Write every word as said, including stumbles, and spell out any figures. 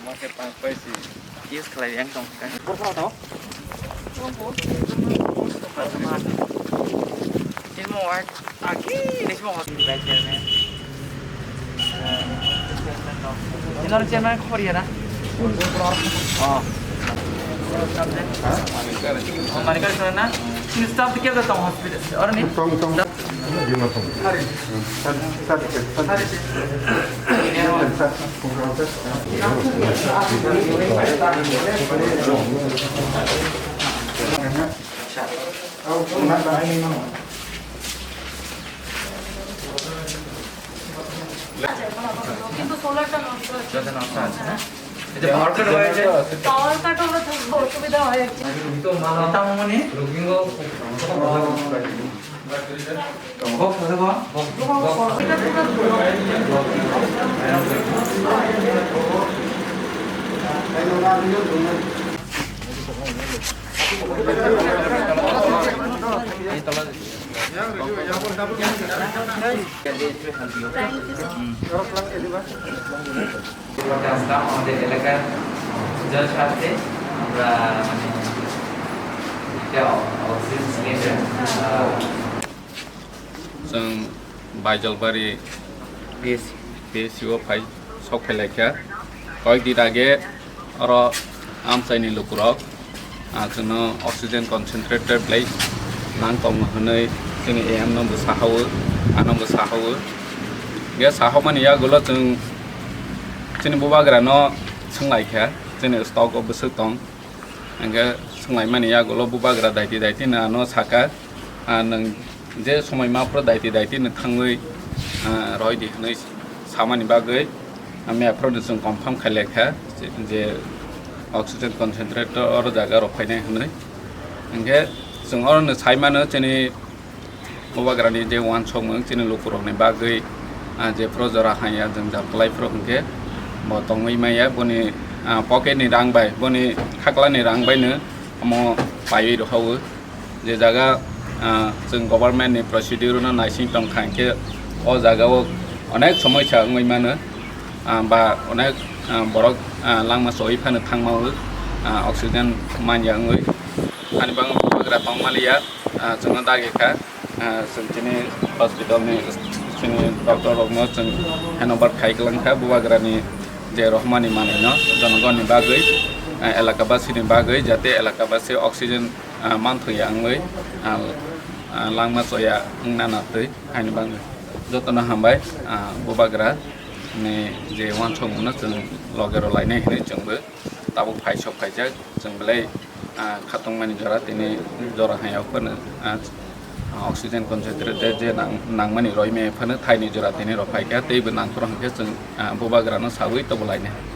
Use khlai yang tong. Timo ward. Aki, timo ward. Vice chairman. General chairman khobor ya na? Oh. Oh, Manikar sana. Ini staff dikit datang hospital. Orang ni? Tong, tong. Staff. Gimana, tong? Hari. Sir, sir, sir. Hari. কিন্তু সোলারটা নষ্ট হচ্ছে। যাতে নষ্ট আছে, হ্যাঁ? এটা পাওয়ার কাট হয়ে যায়। পাওয়ার কাট হলে তো অসুবিধা হয় আর কি। তো মা তামনি রোগীও আজকে আসলাম আমাদের এলাকার পূজার স্বার্থে। আমরা মানে একটা oxygen cylinder, ah, Chwng Baijalbari P S C o phai sok phai laikha. Koyek din age oro amchaini lukurok, ah, chwngno oxygen concentrator belai nang tongo hwnwi chwngni A M no bo saha-o, ano bo saha-o. Hwnkhe saha mani yagulo chwng chini bubagrano swnglaikha, chini stock o bwswk tong. Hwnkhe swnglaimani yagulo bubagra daiti daiti no ano saka, ah, nwng je somoi ma phuru daiti daiti no thangwi, ah, roidi hwnwi samani bagwi, ah, mia phuru no chwng confirm khailaikha je oxygen concentrator oro jaga rok phainai hwnwi. Hwnkhe chwng oro no saimano chini bubagrani je uansukmung chini lukurokni bagwi, ah, jephuru jora hanya jwngjal kwlaiphuru hwnkhe bo tongwi maya, boni, ah, pocketni rang bai, boni khaklani rang baino omo paiwi rohao. Je jaga, ah, chwng governmentni procedure-no naising tongkha, hwnkhe o jagao onek somoisa wngwi mano, ah, ba onek, ah, borok, ah, langma choi phano thangmao, ah, oxygen manya wngwi. Ani bagwi bubagra tongmaliya, ah, chwngno dagi kha. Ah, chwng chini hospital ni chini doctor rokno chwng handover khai kwlang kha bubagrani je rohmani manwino jonogonni bagwi, ah, elakabasini bagwi, jate elakabasi oxygen, ah, manthokya wngwi, ah, ah, langma choya wngna natwi haini bagwi. Jotono hambai, ah, bubagra ni je uansukmungno chwng loge rwlainai hinwi chwngbo tabuk phai sok phaijak, chwng belai, ah, khatungmani jora, tini jora hai phano, ah, oxygen concentrator je nang-, nangmani roimaya phano thaini jora tini rw phaikha, teibo nangphuru hwnkhe chwng, ah, bubagrano sawi tobolainai.